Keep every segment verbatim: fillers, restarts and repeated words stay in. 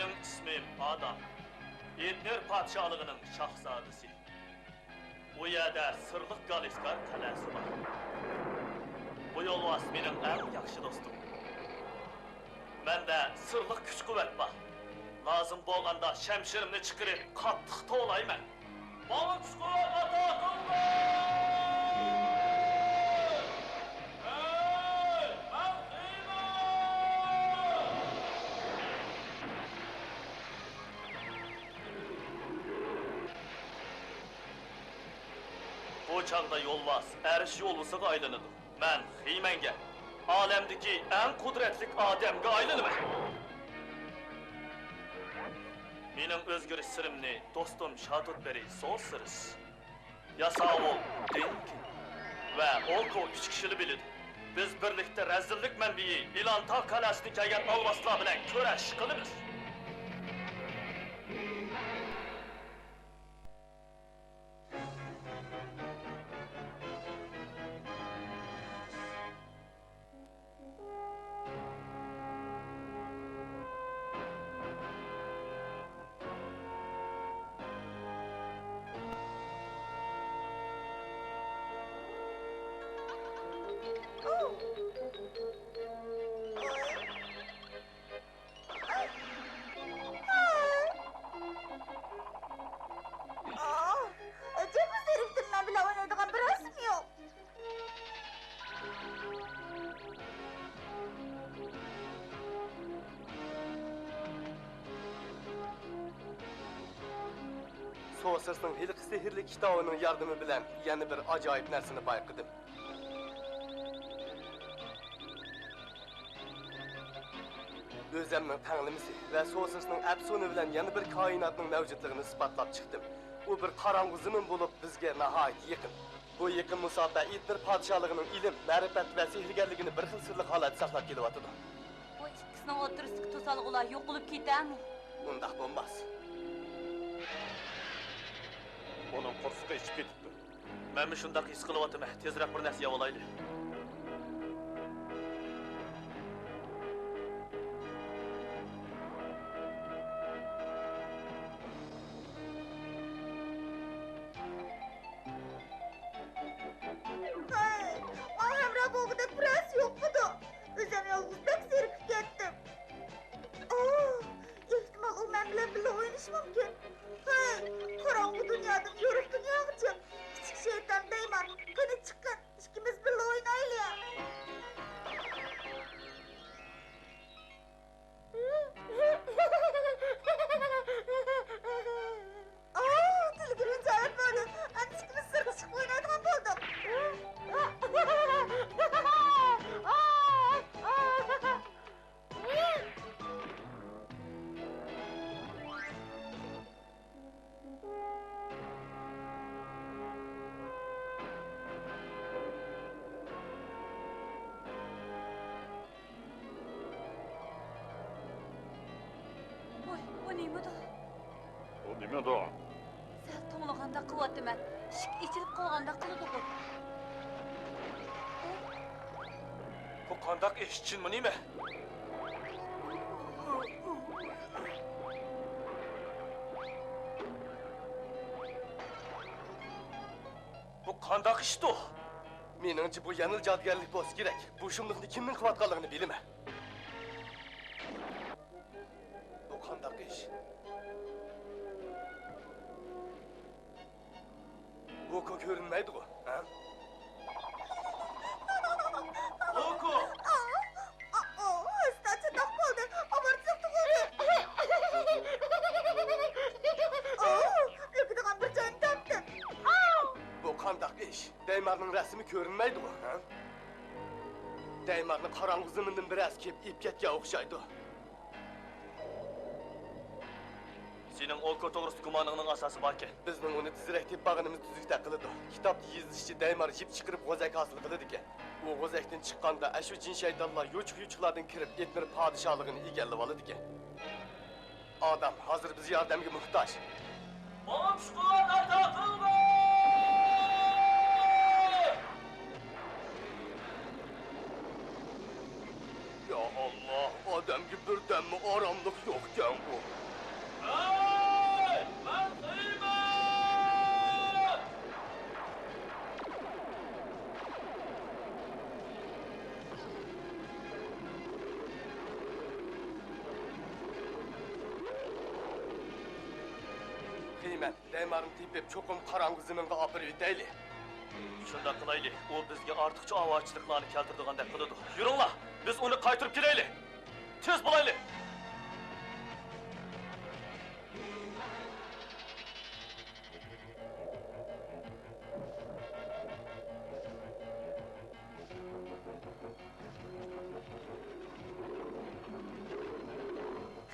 مېنىڭ ئىسمىم ئادام. ئېتنېر پادىشاھلىقىنىڭ شاھزادىسى. ئۇ يەردە سىرلىق گالىسكار قەلئەسى بار. بۇ يولۋاس مېنىڭ ئەڭ ياخشى دوستۇم. مەندە سىرلىق كۈچ-قۇۋۋەت بار. لازىم بولغاندا شەمشىرىمنى چىقىرىپ، قاتتىق توۋلايمەن. ماڭا كۈچ-قۇۋۋەت ئاتا قىلغىن! ھەي، مەن خېمەن! بۇ چاغدا يولۋاس ئەرش يولۋىسىغا ئايلىنىدۇ. مەن خىمەنگە، ئالەمدىكى ئەڭ قۇدرەتلىك ئادەمگە ئايلىنىمەن. مېنىڭ ئۆزگىرىش سىرىمنى دوستۇم شاتۇتبېرى سوسىرس، ياساۋۇل دىنكىن ۋە ئوكو ئۈچ كىشىلا بىلىدۇ. بىز بىرلىكتە رەزىللىك مەنبىيى ئىلانتاغ قەلئەسىدىن كەلگەن ئالۋاستىلار بىلەن كۈرەش قىلىمىز. ئاھ، ئەجەبمۇ زېرىكتىم، مەن بىلەن ئوينايدىغان بىرەرسىمۇ يوق. سوسىرسنىڭ ھېلىقى سېھىرلىك كىتابىنىڭ ياردىمى بىلەن يەنە بىر ئاجايىپ نەرسىنى بايقىدىم. ئۆزەمنىڭ تەڭلىمىسى ۋە سوسىرسنىڭ ئەپسۇنى بىلەن يەنە بىر كائىناتنىڭ مەۋجۇتلۇقىنى ئىسپاتلاپ چىقتىم. ئۇ بىر قاراڭغۇ زېمىن بولۇپ، بىزگە ناھايىتى يېقىن. بۇ يېقىن مۇساپە ئېتنېر پادىشاھلىقىنىڭ ئىلىم، مەرىپەت ۋە سېھىرگەرلىكىنى بىر خىل سىرلىق ھالەتتە ساقلاپ كېلىۋاتىدۇ. بۇ ئىككىسىنىڭ ئوتتۇرىسىدىكى توسالغۇلار يوقىلىپ كېتەرمۇ؟ ئۇنداق بولماس. ئۇنىڭ قورسىقى ئېچىپ كېتىپتۇ. مەنمۇ شۇنداق ھېس قىلىۋاتىمەن. تېزرەك بىر نەرسە يەۋالايلى. ھەي، ماڭا ھەمراھ بولغۇدەك بىرەرسى يوقمىدۇ؟ ئۆزۈم يالغۇز بەك زېرىكىپ كەتتىم. ئاھ، ئېھتىمال، ئۇ مەن بىلەن بىللە ئوينىشى مۇمكىن. ھەي، قاراڭغۇ دۇنيادىن يورۇق دۇنياغىچە. كىچىك شەيتان دەيمەن، قېنى چىققىن، ئىككىمىز بىللە ئوينايلى. ئاھ، تىلگىرى جايىپ بولدى. ئەمدى ئىككىمىز سىرتقا چىقىپ ئوينايدىغان بولدۇق. ۋوي، ئۇ نېمىدۇ؟ ئۇ نېمىدۇ؟ سەل توڭلىغاندەك قىلىۋاتىمەن. ئىشىك ئېچىلىپ قالغاندەك قىلىدىغۇ. بۇ قانداق ئىش، چىنمۇ نېمە؟ بۇ قانداق ئىشتۇ؟ مېنىڭچە، بۇ يەنىلا جادۇگەرلىك بولسا كېرەك. بۇ شۇملۇقنى كىمنىڭ قىلىۋاتقانلىقىنى بىلىمەن. بۇ قانداق ئىش؟ بۇ كۆرۈنمەيدىغۇ، ھە؟ ئوكو! ئا، ئا، ئا، ئاستا چاتاق بولدى. ئاۋارىچىلىق تۇغۇلدى. ئا، ئۆگىدىغان بىر جاينى تاپتىم. بۇ قانداق ئىش؟ دەيمارنىڭ رەسىمى كۆرۈنمەيدىغۇ، ھە؟ دەيمارنى قاراڭغۇ زېمىندىن بىرەرسى كېلىپ ئېلىپ كەتكەن ئوخشايدۇ. سېنىڭ ئوكو توغرىسىدا گۇمانىڭنىڭ ئاساسى باركەن. بىزنىڭ ئۇنى تېزرەك تېپىپ بارغىنىمىز تۈزۈكتەك قىلىدۇ. كىتابتا يېزىلىشىچە، دەيمار يىپ چىقىرىپ غوزەك ھاسىل قىلىدىكەن. ئۇ غوزەكتىن چىققاندا، ئەشۇ جىن شەيتانلار يوچۇق-يوچۇقلاردىن كىرىپ، ئېتنېر پادىشاھلىقىنى ئىگىلىۋالىدىكەن. ئادەم ھازىر بىز ياردەمگە موھتاج. ماڭا كۈچ-قۇۋۋەت ئاتا قىلغىن! يا، ئاللا، ئادەمگە بىردەممۇ ئاراملىق يوقكەنغۇ. ھەي، مەن خېيمەن! خېيمەن، دەيمارنى تېپىپ، چوقۇم قاراڭغۇ زېمىنغا ئاپىرىۋېتەيلى. شۇنداق قىلايلى، ئۇ بىزگە ئارتۇقچە ئاۋارىچىلىقلارنى كەلتۈرىدىغاندەك قىلىدۇ. يۈرۈڭلار، بىز ئۇنى قايتۇرۇپ كېلەيلى. تېز بولايلى!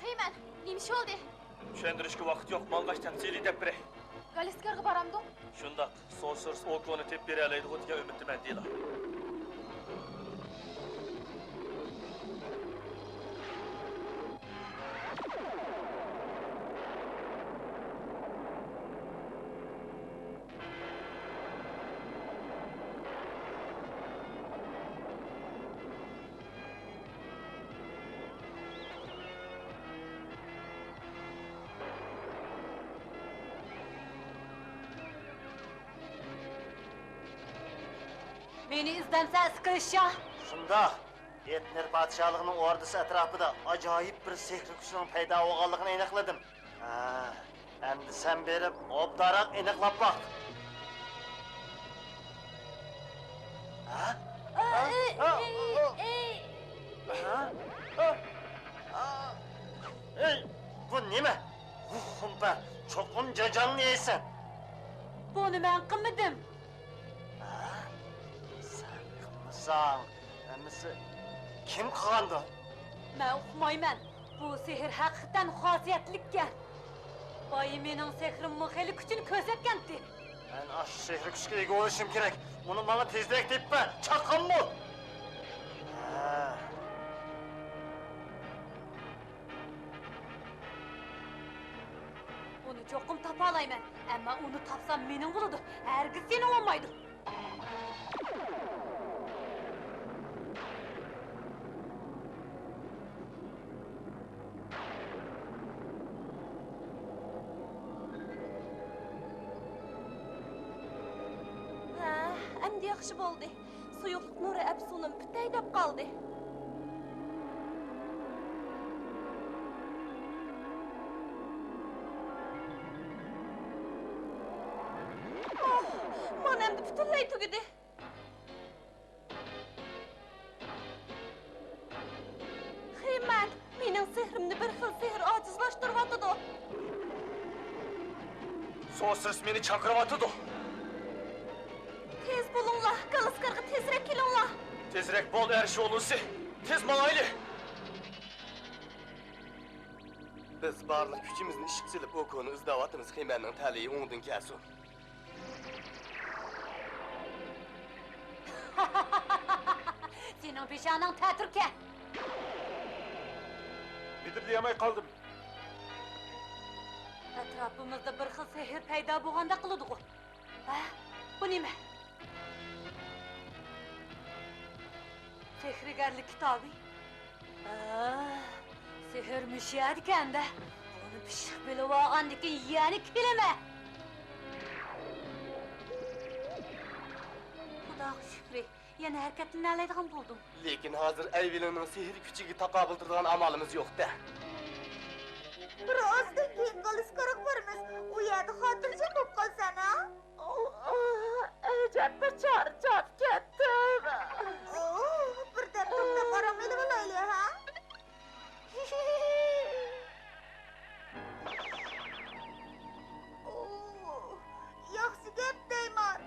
خېيمەن، نېمە ئىش بولدى؟ چۈشەندۈرۈشكە ۋاقىت يوق، ماڭغاچ تەپسىلىي دەپ بېرەي. گالىسكارغا بارامدۇ؟ شۇنداق، سورسېرس ئوكونى تېپىپ بېرەلەيدىغۇ دېگەن ئۈمىدتىمەن، دېلا. مېنى ئىزدەمسەن، ئىسكىرىششا؟ شۇنداق. ئېتنېر پادىشاھلىقىنىڭ ئوردىسى ئەتراپىدا ئاجايىپ بىر سېھرىي كۈچنىڭ پەيدا بولغانلىقىنى ئېنىقلىدىم. ھە، ئەمدى سەن بېرىپ، ئوبدانراق ئېنىقلاپ باق. ھە؟ ھە؟ ھە؟ ھە؟ ھە؟ ھە؟ ھەي، بۇ نېمە؟ خۇمپەر، چوقۇم جاجاڭنى يەيسەن. بۇنى مەن قىلمىدىم. ھە؟ سەن قىلمىساڭ، ئەمىسە كىم قىلغاندۇ؟ مەن ئۇقمايمەن. بۇ سېھىر ھەقىقەتەن خاسىيەتلىككەن. بايا مېنىڭ سېھرىممۇ خېلى كۈچىنى كۆرسەتكەنتى. مەن ئاشۇ سېھرىي كۈچكە ئىگە بولۇشۇم كېرەك. ئۇنى ماڭا تېزرەك تېپىپ بەر، چاققانمۇ! ھە. ئۇنى چوقۇم تاپالايمەن، ئەمما ئۇنى تاپسام مېنىڭ بولىدۇ، ھەرگىز سېنىڭ بولمايدۇ. ھە، ئەمدى ياخشى بولدى. سۇيۇقلۇق نۇرى ئەپسۇنۇم پۈتەي دەپ قالدى. ئوھ، مانا ئەمدى پۈتۈنلەي تۈگىدى. خېمەن، مېنىڭ سېھرىمنى بىر خىل سېھىر ئاجىزلاشتۇرۇۋاتىدۇ. سورسېرس مېنى چاقىرىۋاتىدۇ. تېز بولۇڭلار، گالىسكارغا تېزرەك كېلىڭلار. تېزرەك بول، ئەر شولىسى. تېز ماڭايلى. بىز بارلىق كۈچىمىزنى ئىشقا سېلىپ، ئوكونى ئىزدەۋاتىمىز. خېمەننىڭ تەلىيى ئوڭدىن كەلسۇن. سېنىڭ پېشانەڭ تەتۈركەن. مىدىرلىيەلمەي قالدىم. ئەتراپىمىزدا بىر خىل سېھىر پەيدا بولغاندەك قىلىدىغۇ. ھە؟ بۇ نېمە؟ سېھىرگەرلىك كىتابى. ئاھ، سېھىر مۇشۇ يەردىكەن-دە. بۇنى پىششىق بىلىۋالغاندىكىن يەنە كېلىمەن. خۇداغا شۈكرى، يەنە ھەرىكەتلىنەلەيدىغان بولدۇم. لېكىن ھازىر ئەيۋېلىننىڭ سېھىر كۈچىگە تاقابىل تۇرىدىغان ئامالىمىز يوق-دە. بىر ئازدىن كېيىن گالىسكارغا بارىمىز. ئۇ يەردە خاتىرجەم بولۇپ قالسەن، ھە؟ ئوھ، ئەجەب بىر چارچاپ كەتتىم. ئوھ، بىردەم توختاپ ئارام ئېلىۋالايلى، ھە؟ ئوھ، ياخشى گەپ دەيمەن.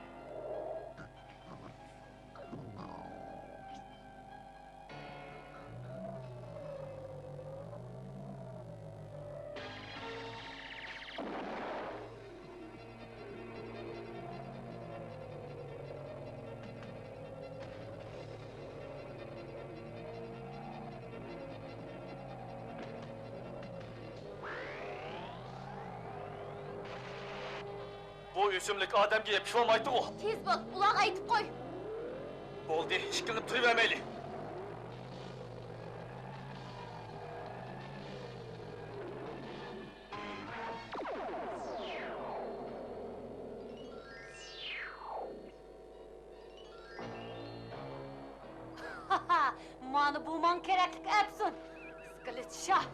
بۇ ئۆسۈملۈك ئادەمگە يېپىشمايتتىغۇ؟ تېز بول، ئۇلارغا ئېيتىپ قوي. بولدى، ئىككىڭلى تۇرۇۋەرمەيلى. مانا بۇ ماڭا كېرەكلىك ئەپسۇن. ئىسكىلىت شاھ،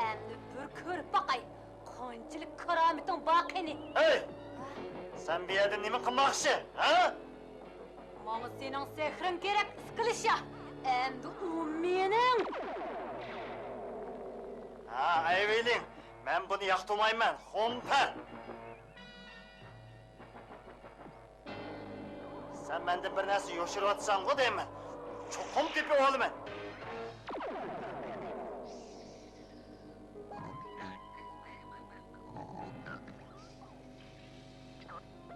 ئەمدى بىر كۆرۈپ باقاي، قانچىلىك كارامىتىڭ بار قېنى؟ ھەي! سەن بۇ يەردە نېمە قىلماقچى، ھە؟ ماڭا سېنىڭ سېھرىڭ كېرەك، ئىسكىلىت شاھ. ئەمدى ئۇ مېنىڭ. ھا، ئەيۋېلىڭ، مەن بۇنى ياقتۇرمايمەن، خۇمپەن. سەن مەندىن بىر نەرسە يوشۇرۇۋاتىسەنغۇ دەيمەن. چوقۇم تېپىۋالىمەن.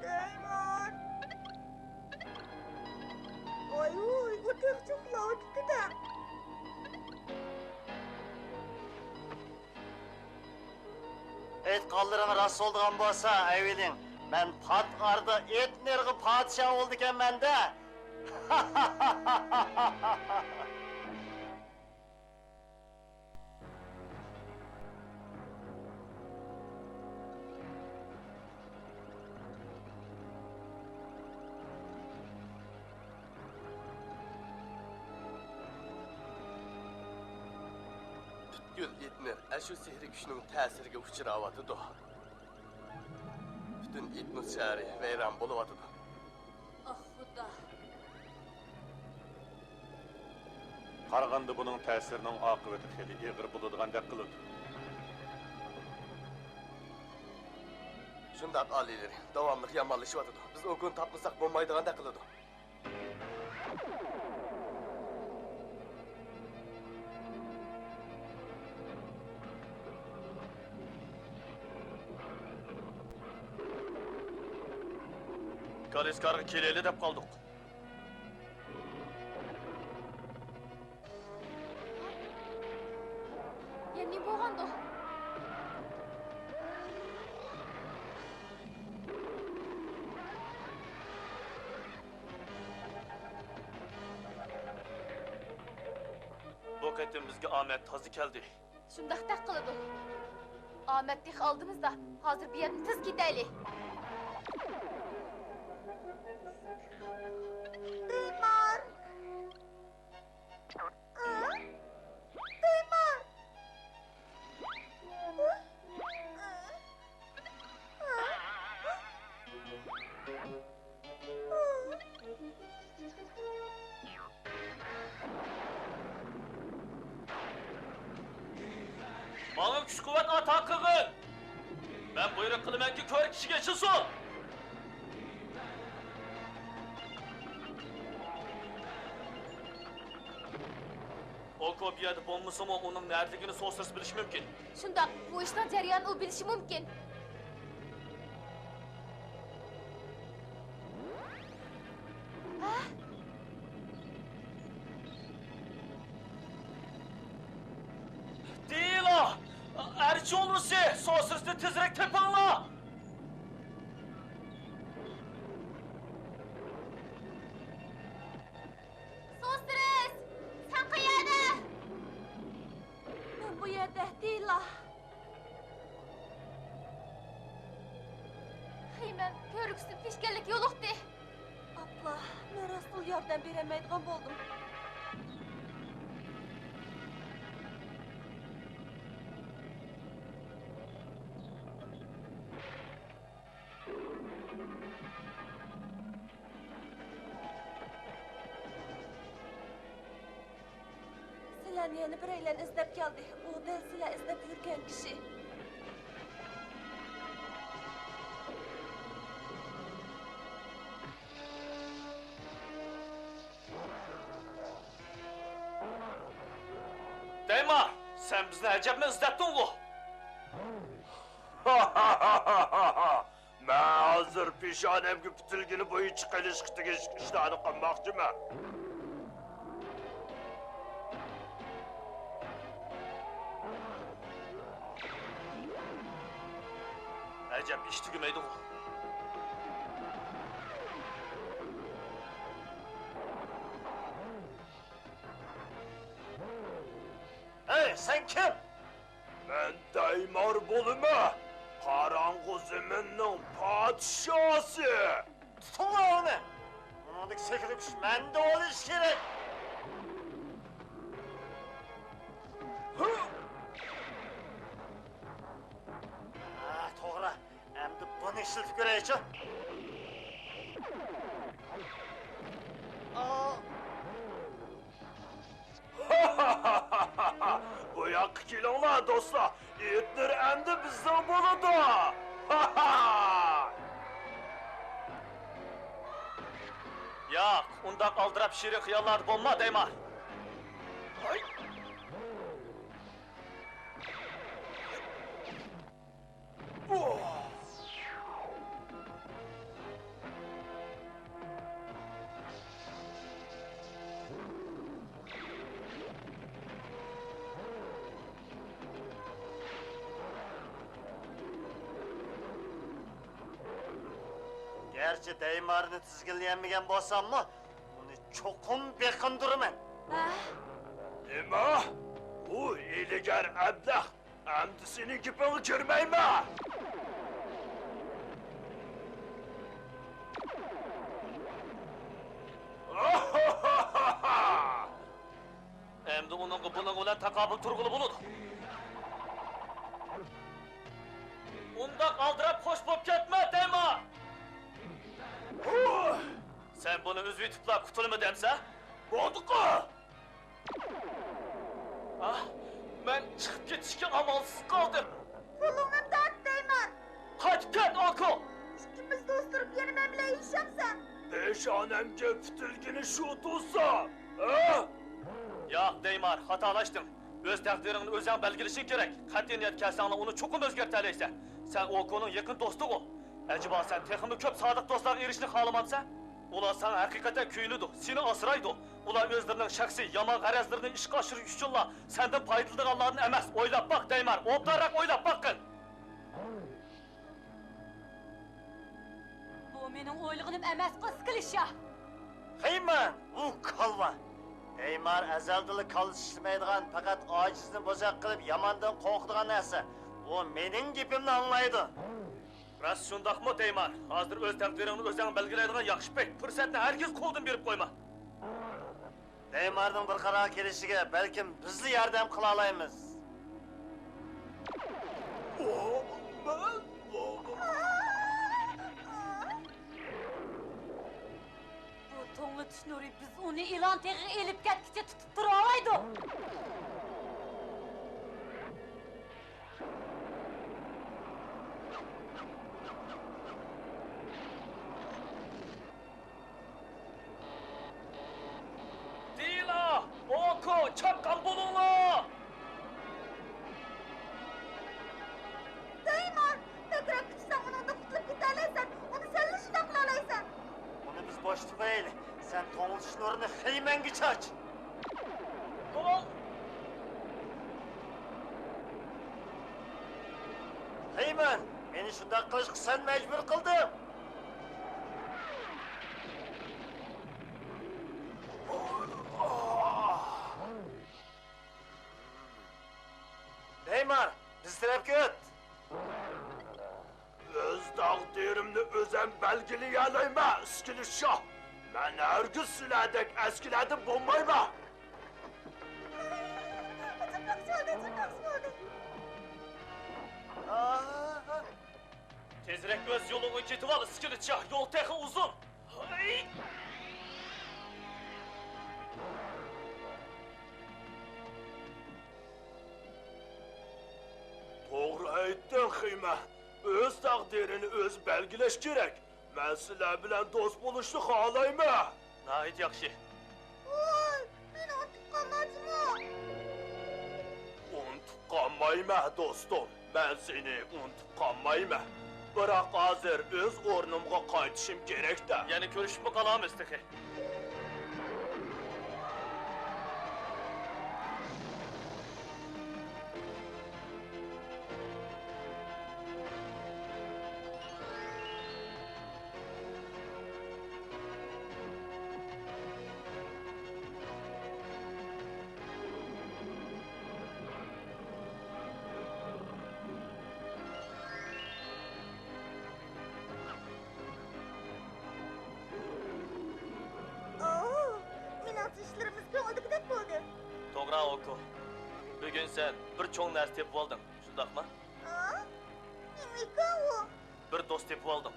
دەيمەن. ۋاي ۋۇي، ئۇ تېخىچە ئۇخلاۋاتىدۇ-دە. ئېيتقانلىرىڭ راست بولىدىغان بولسا، ئەيۋېلىڭ، مەن پات ئارىدا ئېتنېرغا پادىشاھ بولىدىكەنمەن-دە! پۈتكۈل ئېتنېر ئەشۇ سېھرىي كۈچنىڭ تەسىرىگە ئۇچراۋاتىدۇ. پۈتۈن ئېتنوس شەھىرى ۋەيران بولۇۋاتىدۇ. ئاھ، خۇدا! قارىغاندا بۇنىڭ تەسىرىنىڭ ئاقىۋىتى خېلى ئېغىر بولىدىغاندەك قىلىدۇ. شۇنداق، ئالىيلىرى، داۋاملىق يامانلىشىۋاتىدۇ. بىز ئۇ كۈنى تاپمىساق بولمايدىغاندەك قىلىدۇ. كالىسكارغا كېلەيلى دەپ قالدۇق. يەنە نېمە بولغاندۇ؟ بۇ قېتىم بىزگە ئامەت تازا كەلدى. شۇنداقتەك قىلىدۇ. ئامەت تېخى ئالدىمىزدا. ھازىر بۇ يەردىن تېز كېتەيلى. تىمار! تىمار! ماڭا كۈچ-قۇۋۋەت ئاتا قىلغىن! مەن بۇيرۇق قىلىمەنكى، كۆرۈك ئىشىك ئېچىلسۇن! ئوكو بۇ يەردە بولمىسىمۇ، ئۇنىڭ نەدىلىكىنى سوسرس بىلىشى مۇمكىن. شۇنداق، بۇ ئىشنىڭ جەريانىنى ئۇ بىلىشى مۇمكىن. ھە؟ دېيلا! ئەرچى ئۇلۇسى! سوسرسنى تېزرەك تېپىڭلار! سوسرس! سەن قەيەردە؟ مەن بۇ يەردە، دېيلا. خېمەن كۆرۈكسىز پېشكەللىك يولۇقتى. ئاپلا، مەن راستلا ياردەم بېرەلمەيدىغان بولدۇم. سىلەرنى يەنە بىرەيلەن ئىزدەپ كەلدى. ئۇ دەل سىلەر ئىزدەپ يۈرگەن كىشى. دەيما، سەن بىزنى ئەجەبمۇ ئىزدەتتىڭغۇ؟ مەن ھازىر پېشانەمگە پۈتۈلگىنى بويىچە قىلىشقا تېگىشلىك ئىشلارنى قىلماقچىمەن. ئەجەب، ئىش تۈگىمەيدىغۇ؟ ھەي، سەن كىم؟ مەن دەيمار بولىمەن، قاراڭغۇ زېمىننىڭ پادىشاھسى! تۇتۇڭلار ئۇنى! ئۇنىڭدىكى سېھرىي كۈچ مەندە بولۇشى كېرەك! ئىشلىتىپ كۆرەيچۇ. بۇ ياققا كېلىڭلار، دوستلار. ئېتنېر ئەمدى بىزنىڭ بولىدۇ. ياق، ئۇنداق ئالدىراپ شېرىن خىياللاردا بولما دەيمەن. گەرچە دەيمارنى تىزگىنلىيەلمىگەن بولساممۇ، ئۇنى چوقۇم بېقىندۇرىمەن. ھە؟ نېمە؟ ئۇ ھىيلىگەر ئەبلەخ. ئەمدى سېنىڭ گېپىڭگە كىرمەيمەن! ئەمدى ئۇنىڭغا بۇنىڭ بىلەن تاقابىل تۇرغىلى بولىدۇ. ئۇنداق ئالدىراپ خوش بولۇپ كەتمە، دەيمەن! سەن بۇنى ئۈزۈۋېتىپلا قۇتۇلىمەن دەمسەن؟ بولدىقۇ! ئاھ، مەن چىقىپ كېتىشكە ئامالسىز قالدىم. قولۇڭنى تارت، دەيمەن. قايتىپ كەت، ئاكو! ئىككىمىز دوست تۇرۇپ يەنە مەن بىلەن ئېلىشامسەن؟ پېشانەمگە پۈتۈلگىنى شۇ تۇرسا، ھە؟ ياق، دەيمار، خاتالاشتىڭ. ئۆز تەقدىرىڭنى ئۆزەڭ بەلگىلىشىڭ كېرەك. قەتئىي نىيەت كەلسەڭلا ئۇنى چوقۇم ئۆزگەرتەلەيسەن. سەن ئوكونىڭ يېقىن دوستىغۇ. ئەجەبا سەن تېخىمۇ كۆپ سادىق دوستلارغا ئېرىشىشنى خالىمامسەن؟ ئۇلار ساڭا ھەقىقەتەن كۆيۈنىدۇ، سېنى ئاسرايدۇ. ئۇلار ئۆزلىرىنىڭ شەخسىي يامان غەرەزلىرىنى ئىشقا ئاشۇرۇش ئۈچۈنلا سەندىن پايدىلىنىدىغانلاردىن ئەمەس. ئويلاپ باق، دەيمەن، ئوبدانراق ئويلاپ باققىن. بۇ مېنىڭ ئويلىغىنىم ئەمەسقۇ، سكلىشا! خېيمەن، ئۇ كالۋا! دەيمار ئەزەلدىنلا كاللىسى ئىشلىمەيدىغان، پەقەت ئاجىزنى بوزەك قىلىپ ياماندىن قورقىدىغان نەرسە. ئۇ مېنىڭ گېپىمنى ئاڭلايدۇ. راست شۇنداقمۇ، دەيمار؟ ھازىر ئۆز تەقدىرىڭنى ئۆزەڭ بەلگىلەيدىغان ياخشى پەيت، پۇرسەتنى ھەرگىز قولدىن بېرىپ قويما. دەيمارنىڭ بىر قارارغا كېلىشىگە بەلكىم بىزلا ياردەم قىلالايمىز. بۇ توڭلىتىش نۇرى بىز ئۇنى ئىلان تېغىغا ئېلىپ كەتكۈچە تۇتۇپ تۇرالايدۇ. دېيىلا، ئوكو، چاققان بولۇڭلار! دەيمار، بەكرەك كۈتسەڭ ئۇنىڭدىن قۇتۇلۇپ كېتەلەيسەن، ئۇنى سەنلا شۇنداق قىلالايسەن. ئۇنى بىز بوشىتىپ قويايلى، سەن توڭلىتىش نۇرىنى خېيمەنگە چاچ. خېيمەن، مېنى شۇنداق قىلىشقا سەن مەجبۇر قىلدىڭ. دەيمار، بىز تەرەپكە ئۆت! ئۆز تەقدىرىمنى ئۆزۈم بەلگىلىيەلەيمەن، ئىسكىلىت شاھ! مەن ھەرگىز سىلەردەك ئەسكىلەردىن بولمايمەن! جىق ياخشى بولدى، جىق ياخشى بولدى! تېزرەك ئۆز يولۇڭغا كېتىۋال، ئىسكىلىت شاھ، يول تېخى ئۇزۇن! ھەي! توغرا ئېيتتىڭ، خېيمەن. ئۆز تەقدىرىنى ئۆزى بەلگىلەش كېرەك. مەن سىلەر بىلەن دوست بولۇشنى خالايمەن. ناھايىتى ياخشى. ۋاي، مېنى ئۇنتۇپ قالمايسىزمۇ؟ ئۇنتۇپ قالمايمەن، دوستۇم. مەن سېنى ئۇنتۇپ قالمايمەن. بىراق ھازىر ئۆز ئورنۇمغا قايتىشىم كېرەك-دە. يەنە كۆرۈشۈپمۇ قالارمىز تېخى. ئوو، مېنىڭچە ئىشلىرىمىز كۆڭۈلدىكىدەك بولدى. توغرا، ئوكو. بۈگۈن سەن بىر چوڭ نەرسە تېپىۋالدىڭ، شۇنداقمۇ؟ ھە؟ نېمىكەن ئۇ؟ بىر دوست تېپىۋالدىم.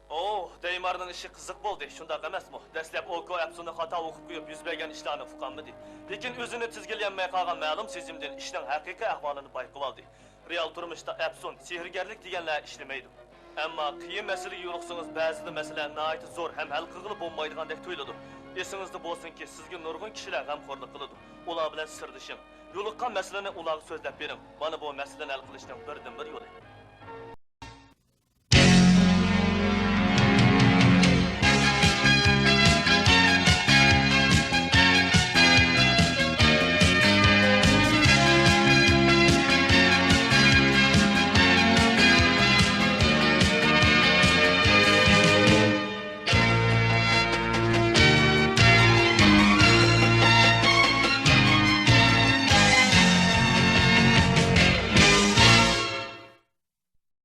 ئوھ، دەيمارنىڭ ئىشى قىزىق بولدى، شۇنداق ئەمەسمۇ؟ دەسلەپ ئوكو ئەپسۇنى خاتا ئوقۇپ قويۇپ، يۈز بەرگەن ئىشلارنى ئۇقالمىدى. لېكىن ئۆزىنى تىزگىنلىيەلمەي قالغان مەلۇم سېزىمدىن ئىشنىڭ ھەقىقىي ئەھۋالىنى بايقىۋالدى. رېئال تۇرمۇشتا ئەپسۇن، سېھىرگەرلىك دېگەنلەر ئىشلىمەيدۇ. ئەمما قىيىن مەسىلىگە يولۇقسىڭىز، بەزىدە مەسىلە ناھايىتى زور ھەم ھەل قىلغىلى بولمايدىغاندەك تۇيۇلىدۇ. ئېسىڭىزدە بولسۇنكى، سىزگە نۇرغۇن كىشىلەر غەمخورلۇق قىلىدۇ. ئۇلار بىلەن سىردىشىڭ. يولۇققان مەسىلىنى ئۇلارغا سۆزلەپ بېرىڭ. مانا بۇ مەسىلىنى ھەل قىلىشنىڭ بىردىنبىر يولى.